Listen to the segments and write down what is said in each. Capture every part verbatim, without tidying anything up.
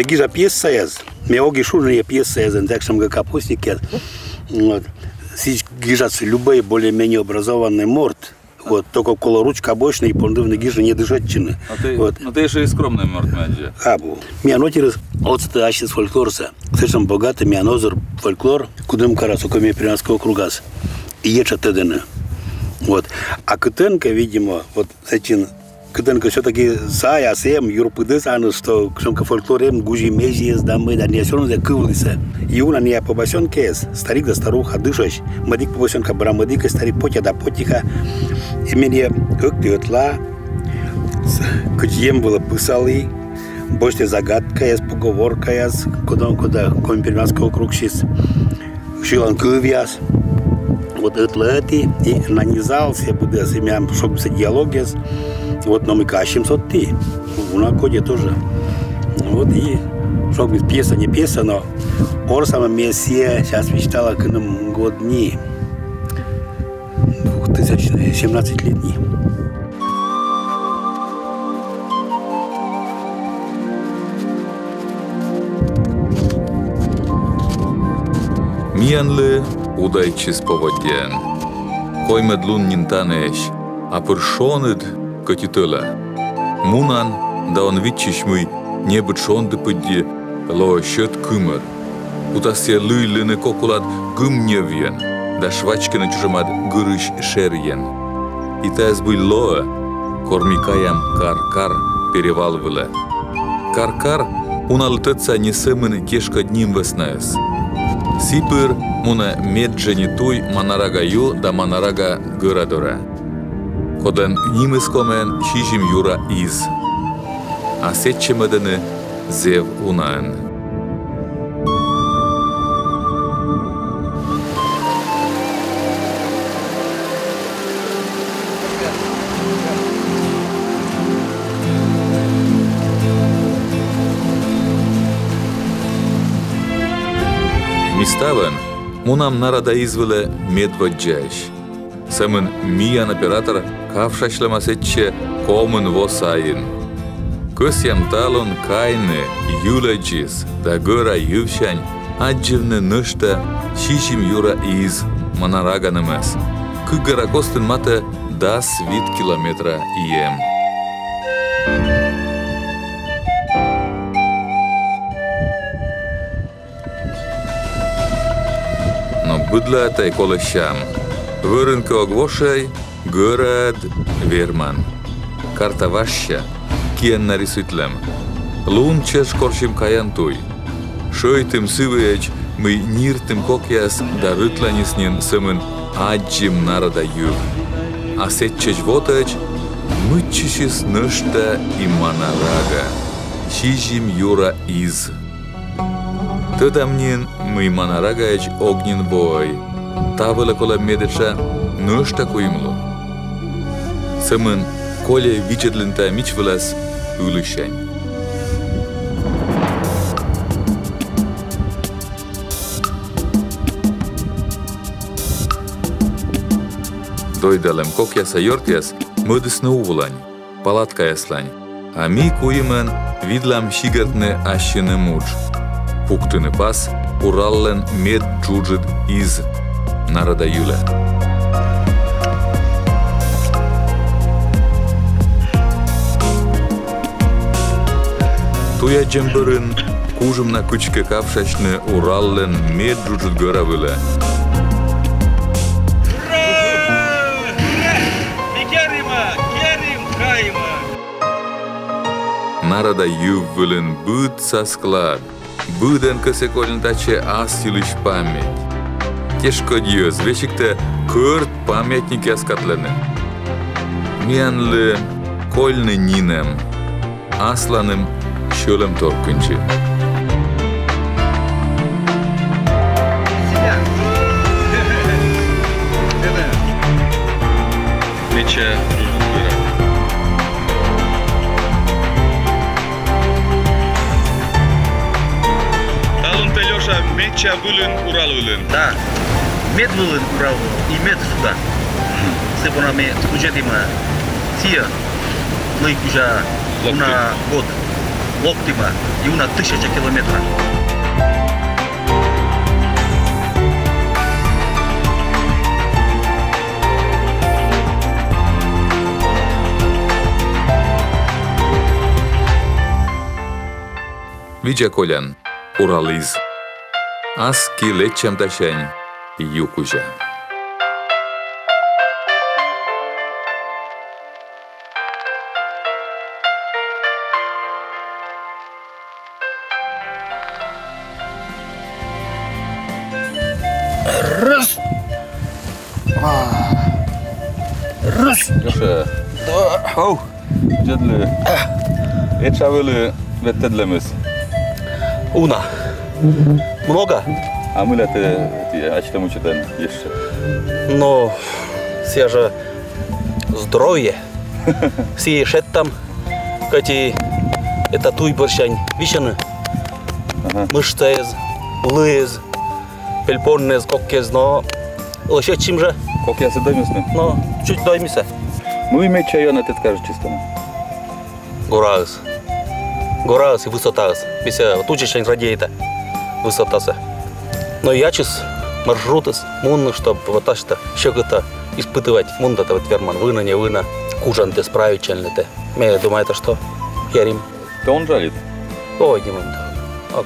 Гижа пьесаяс. Ме ог и шу, но пьесаяс, так что МГК капустникъяс. Вот. Сідз гижас любой более-менее образованный морт. Вот, только колӧ ручка босьтны и понда гижны, не дышӧдчыны. Но тэ, вот, но тэ ещӧ и скромный морт, ме аддза. Абу. Миян отирыс отсалӧ ассьыс фольклорсӧ. Сэтшӧм богатӧй миян озыр фольклор, кудӧм карас Коми-Пермяцкӧй округас. И етшӧ тӧдӧны. Вот. А кытӧнкӧ, видимо, вот сэтшӧм, кытӧнкӧ всё-таки саяс эм, юрпыдыс аныс, что кутшӧмкӧ фольклор эм, Гужи Мезиыс да мый да, найӧ всё равно кывлісны. И уна найӧ побосенкаяс, старик да старуха, дышӧсь. Мӧдик побосенка, бара мӧдик, старик, потя да потиха. И менам ӧтик ӧтлаӧ, с-, кыдз эм вылӧ писалі, босьтӧ загадкаяс, поговоркаяс, кодӧн кодӧ Коми-Пермяцкӧй округсьыс. Сьылан кывъяс. Вот ӧтлаӧ ӧти, и нанизалсьӧ быдӧн, и миян шогмис диалогъяс. Вот, но ми кӧсъям сэтчӧ. Уна кодь тоже. Вот и шогмис пьеса, не пьеса, но орсамӧ ме сійӧс сейчас висьтала, кыным год ни. Двухтысячный, семнадцать лет ни. Миянлы удайтчис поводдяӧн. Коймӧд лун нин тані эсь, а пыр шоныд, кӧть и тӧла. Мунан да он виччысь, мый небыд шонді пыдди лоӧ сьӧд кымӧр. Кутас сійӧ лыйлыны кок улад гым ньӧвйӧн да швачкыны чужӧмад гырысь шерйӧн. И тайӧ збыль лоӧ, кор ми каям Кар-Кар перевал вылӧ. Кар-Кар уналы тӧдса не сӧмын тешкодь ним вӧснаыс. Сы пыр мунӧ медженьыд туй Манарага ю да Манарага гӧра дорӧ, кодлӧн нимыс комиӧн Сизим юра из. А сэтчӧ мӧдӧны зэв унаӧн. Ми ставӧн мунам Нарада из вылӧ медводдзаысь. Сӧмын миян оператор кавшасьлӧма сэтчӧ комын во сайын. Кӧсъям талун кайны йылӧдзыс да гӧра йывсянь аддзывны нӧшта Сизим юра из Манараганымӧс. Кык гӧра костын матӧ дас вит километра эм. Но быдлаӧ тай колӧ сям. Вӧрын кӧ ог вошӧй, гӧраӧд верман. Карта важся, киӧн на рисуйтлӧм. Лун чӧж корсим каян туй. Шӧйтім сы выйӧдз, мый ниртім кокъяс да рытланьыс нин сӧмын аддзим Нарада йыв. А сэтчӧдз вотӧдз мыччысис нӧшта и Манарага, Сизим юра из. Тӧдам нин, мый Манарагаӧдз ог нин воӧй. Та вылӧ колӧ медэтша нӧшта куим лун. Сӧмын кольӧ видзӧдлыны тайӧ мич вылас ылысянь. Дойдалӧм кокъяса ёртъяс мӧдісны увлань, палаткаяслань, а ми куимӧн видлам сигӧртны ассьыным удж, пуктыны пас Ураллӧн медджуджыд из Нарада йылӧ. Туй аддзӧм бӧрын кужим на кыдзкӧ кавшасьны Ураллӧн медджуджыд гӧра вылӧ. Ура! Ура! Ми керим, керим, кайим! Нарада йыв вылын быдса склад. Быдӧн кӧсйӧ кольны татчӧ ас йылысь память. Тешкодь йӧз весигтӧ кӧрт памятникъяс катлӧны. Миянлы кольны нинӧм. Асланым сьӧлӧмтор кындзи. Медся джуджыд гӧра. Талун тэ, Лёша, медся вылын, Урал вылын. Да. Мед вылын, Урал вылын. И мед сюда. Сы понда ми кузьӧдім сійӧ. Лӧй кузя уна год. локтімӧ, и уна тысяча километров. Видза колян, Ураліс. Аски лэччам тасянь ю кузя. Раз. А. Раз. Лёша. Да. Ау. Видзӧдлы. Этша вӧлі ветлӧдлӧмыс? Уна. Много? А мыйла тэ, тэ ачыд мучитан ещӧ? Но, сія жӧ здоровье. Сійӧ шедтам, кӧть и эта туй бӧрсянь висьӧны. Ага. Мышцаэз, улыэз, пельпоннэз, коккез, но лӧсьӧдчим жӧ. Кокъясыд доймисны? Но, чуть доймисӧ. Мый медся ёна тэд кажитчис тані? Гораыс. Гораыс и высотаыс. Мися, вот учащен радеет высотасӧ. Но и ачыс маршрутыс мунны, чтоб вот ачыс сьӧкыдтӧ испытывать, мунда тэ вот верман вынӧ, не вынӧ, кужан тэ, справитчан ли тэ. Ме думайта, что ярим. Тэ он жалит? Ой, не мында. Ок.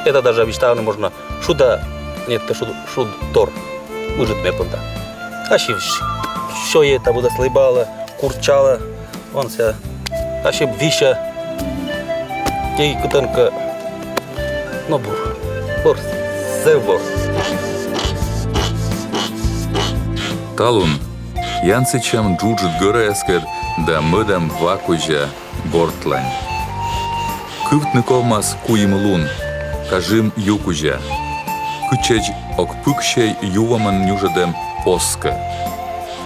Это даже обещанный можно шуда, нет, это шуд, шуд тор. Выжит ме понда. Ачыс всё это буду слыбала, курчала. Он ся ачыс висьӧ. Тей кытӧнкӧ. Но бур. Бур. Зэв бур. Талун янсӧдчам джуджыд гӧраяскӧд да мӧдам ва кузя бортлань. Кывтны ковмас куим лун, кажим ю кузя. Кытчӧдз ог пыксьӧй ю вомӧн нюжӧдӧм поскӧ.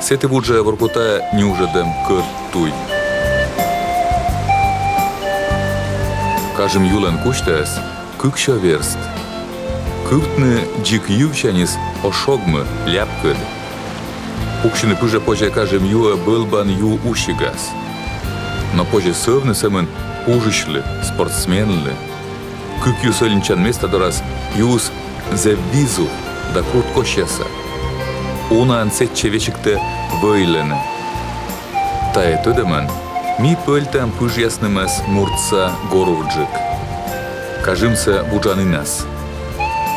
Сэті вуджӧ Воркутаӧ нюжӧдӧм кӧрт туй. Кажим юлӧн кузьтаыс кыксё верст. Кывтны дзик йывсяньыс оз шогмы, ляпкыд. Пуксьыны пыжӧ позьӧ кажим юӧ бӧлбан ю усигас. Но позьӧ сӧвны сӧмын пужысьлы, спортсменлы. Кык ю сӧльынчан места дорас юыс зэв визув да курт косьяса. Унаӧн сэтчӧ весигтӧ вӧйлӧны. Тайӧ тӧдӧмӧн ми пӧльтам пыжъяснымӧс муртса горувджык. Кажимсӧ вуджанінас.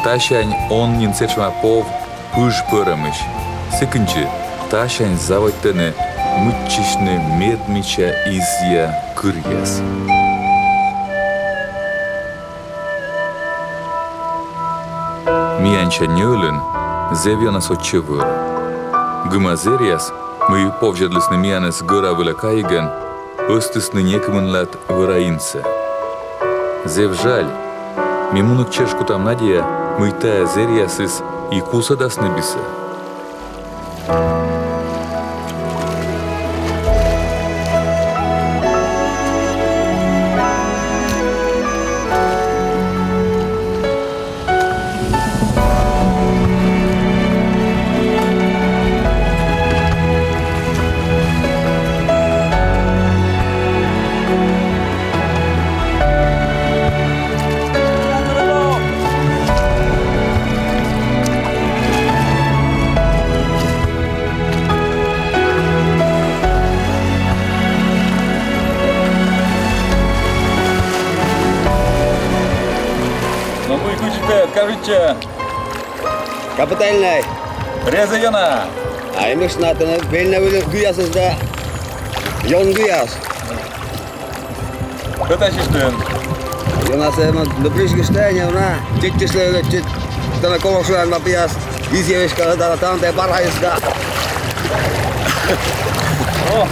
Тасянь он нин сэтшӧма пов пыж пӧрӧмысь. Сы кындзи тасянь заводьтӧны мыччысьны медмича изъя кыръяс. Миянсянь ньӧлын зэв ёна сотчӧ вӧр. Гыма зэръяс, мый повзьӧдлісны миянӧс гӧра вылӧ кайигӧн, ӧзтісны некымынлат вӧра инсӧ. Зэв жаль, ми муніг чӧж кутам надея, мый тайӧ зэръясыс и кусӧдасны бисӧ. Но мый кучитӧ, кажитчӧ. Капитальнӧй. Резӧ ёна. А эмӧсь на тэнӧ вельнӧ выль гыясыс да ён гыяс. Кӧтасьыштӧн. Ёнасӧ, но, брызгыштӧ, не уна. Тетчыштӧ, тет-, тэнӧ колошуян ва пиас. Изъявишка да, да, там да, бараис да. О,